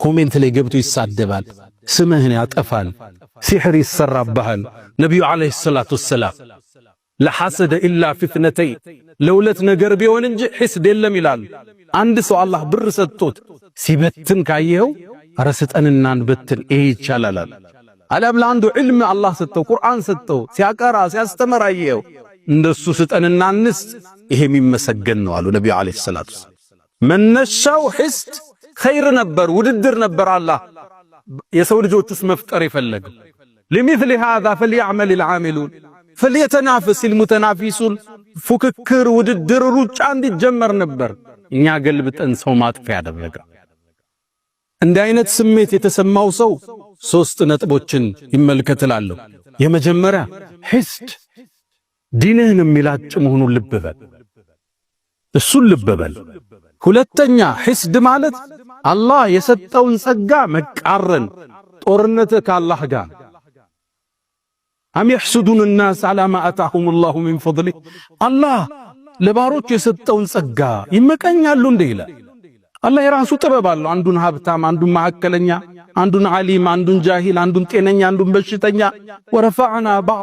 Comment ላይ ገብቶ ይሳደባል፣ ስምህን ያጠፋል፣ ሲሕር ይሰራብሃል። ነቢዩ عليه الصلاة والسلام لا حسد إلا في اثنتين፣ ለሁለት ነገር ቢሆን እንጂ ሒስድ የለም ይላሉ። አንድ ሰው አላህ ብር ሰጥቶት ሲበትን ካየኸው ኧረ ስጠንና እንበትን፣ ይሄ ይቻላል። አሊያም ለአንዱ ዕልም አላህ ሰጠው፣ ቁርአን ሰጠው፣ ሲያቀራ ሲያስተምር አየኸው፣ እንደሱ ስጠንና እንስጥ፣ ይሄ የሚመሰገን ነው አሉ ነቢዩ عليه الصلاة والسلام። መነሻው ሒስድ ኸይር ነበር፣ ውድድር ነበር አላህ የሰው ልጆች ውስጥ መፍጠር የፈለገው። لمثل هذا فليعمل العاملون فليتنافس المتنافسون፣ ፉክክር፣ ውድድር፣ ሩጫ እንዲጀመር ነበር። እኛ ገልብጠን ሰው ማጥፊያ ያደረገ። እንዲህ አይነት ስሜት የተሰማው ሰው ሶስት ነጥቦችን ይመልከትላለሁ። የመጀመሪያ ሒስድ ዲንህን የሚላጭ መሆኑን ልብ በል፣ እሱን ልብ በል። ሁለተኛ ሒስድ ማለት አላህ የሰጠውን ጸጋ መቃረን፣ ጦርነት ከአላህ ጋር። أم يحسدون الناس على ما آتاهم الله من فضله፣ አላህ ለባሮች የሰጠውን ጸጋ ይመቀኛሉ እንዴ ይላል። አላህ የራሱ ጥበብ አለው። አንዱን ሀብታም፣ አንዱን መካከለኛ፣ አንዱን ዓሊም፣ አንዱን ጃሂል፣ አንዱን ጤነኛ፣ አንዱን በሽተኛ። ورفعنا